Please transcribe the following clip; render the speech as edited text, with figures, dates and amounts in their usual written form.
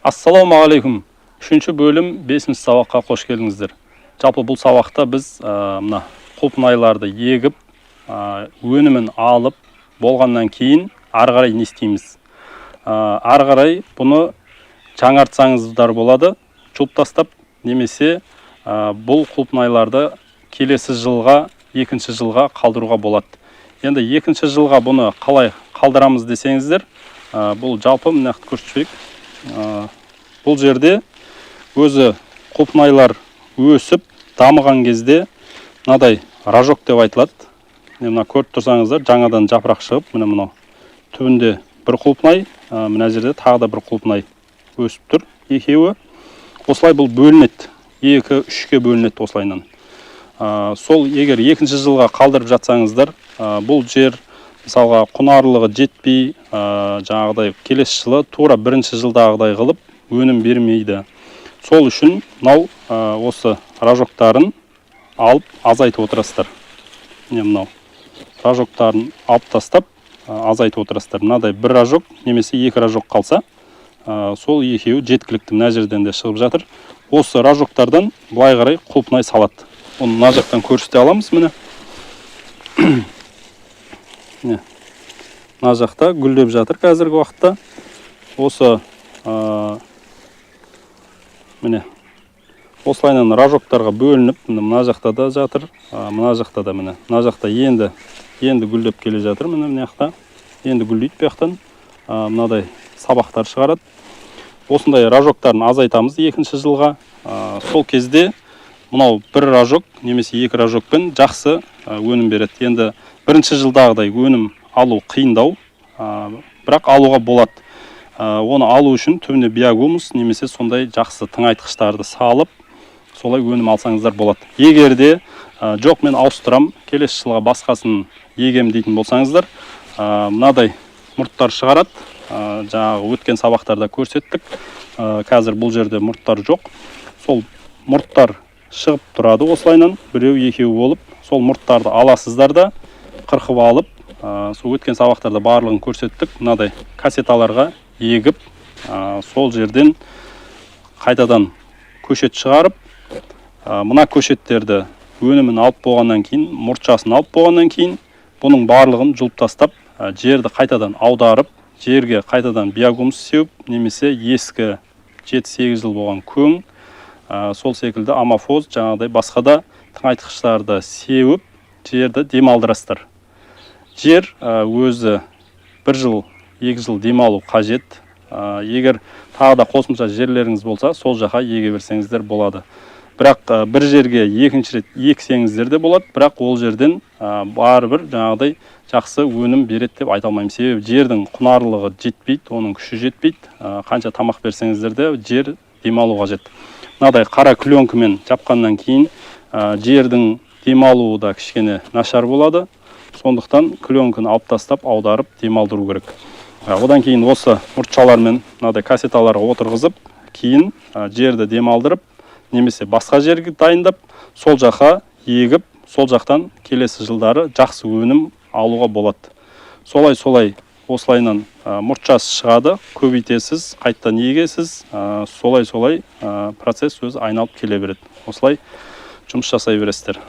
Ассалаумағалейкум! Үшінші бөлім, бесінші сабаққа қош келдіңіздер. Жалпы, бұл сабақта біз мына құлпынайларды егіп, өнімін алып болғаннан кейін ары қарай не істейміз? Ары қарай бұны жаңартсаңыздар болады, жұлып тастап, немесе бұл құлпынайларды келесі жылға, екінші жылға қалдыруға болады. Енді екінші жылға бұны қалай қалдырамыз десеңіздер, бұл жалпы мына жақты көрсетіп жіберейік. Бұл жерде өзі құлпынайлар өсіп дамыған кезде мынадай рожок деп айтылады. Міне, мына көріп тұрсаңыздар, жаңадан жапырақ шығып, міне, мынау түбінде бір құлпынай, мына жерде тағы да бір құлпынай өсіп тұр, екеуі. Осылай бұл бөлінеді, екі үшке бөлінеді осылайынан. Сол егер екінші жылға қалдырып жатсаңыздар, бұл жер, мысалға, құнарлығы жетпей, жаңағыдай келесі жылы тура бірінші жылдағыдай қылып өнім бермейді. Сол үшін мынау осы рожоктарын алып азайтып отырасыздар. Міне, мынау рожоктарын алып тастап, азайтып отырасыздар. Мынадай бір рожок немесе екі рожок қалса, сол екеуі жеткілікті. Мына жерден де шығып жатыр. Осы рожоктардан былай қарай құлпынай салады. Оны мына жақтан көрсете аламыз. Міне, міне, мына жақта гүлдеп жатыр қазіргі уақытта. Осы міне, осылайынан рожоктарға бөлініп, міне, мына жақта да жатыр, мына жақта да, міне, мына жақта енді енді гүлдеп келе жатыр. Міне, мына жақта енді гүлдейді. Бұл жақтан мынадай сабақтар шығарады. Осындай рожоктарын азайтамыз екінші жылға. Сол кезде мынау бір рожок немесе екі рожокпен жақсы өнім береді. Енді бірінші жылдағыдай өнім алу қиындау, бірақ алуға болады. Оны алу үшін түбіне биогумус немесе сондай жақсы тыңайтқыштарды салып, солай өнім алсаңыздар болады. Егер де жоқ, мен ауыстырам, келесі жылға басқасын егем дейтін болсаңыздар, мынадай мұрттар шығарады. Жаңағы өткен сабақтарда көрсеттік. Қазір бұл жерде мұрттар жоқ. Сол мұрттар шығып тұрады осылайынан біреу екеу болып. Сол мұрттарды аласыздар да, қырқып алып, сол өткен сабақтарда барлығын көрсеттік, мынадай кассеталарға егіп, сол жерден қайтадан көшет шығарып, мына көшеттерді өнімін алып болғаннан кейін, мұртшасын алып болғаннан кейін, бұның барлығын жұлып тастап, жерді қайтадан аударып, жерге қайтадан биогумус сеуіп немесе ескі 7-8 жыл болған көң, сол секілді амофоз, жаңағыдай басқа да тыңайтқыштарды сеуіп, жерді демалдырасыздар. Жер өзі бір жыл, 2 жыл демалу қажет. Егер тағы да қосымша жерлеріңіз болса, сол жаққа еге берсеңіздер болады. Бірақ бір жерге екінші рет ексеңіздер де болады, бірақ ол жерден барыбір жаңағыдай жақсы өнім береді деп айта алмаймын. Себебі жердің құнарлылығы жетпейді, оның күші жетпейді. Қанша тамақ берсеңіздер де, жер демалу қажет. Мынадай қара пленкамен жапқаннан кейін жердің демалуы да кішкене нашар болады. Сондықтан пленканы алып тастап, аударып демалдыру керек. Одан кейін осы мұртшалармен мынадай кассеталарға отырғызып, кейін жерді демалдырып немесе басқа жерге дайындап, сол жаққа егіп, сол жақтан келесі жылдары жақсы өнім алуға болады. Солай солай осылайынан мұртшасы шығады, көбейтесіз, қайтадан егесіз. Солай солай процесс өзі айналып келе береді. Осылай жұмыс жасай бересіздер.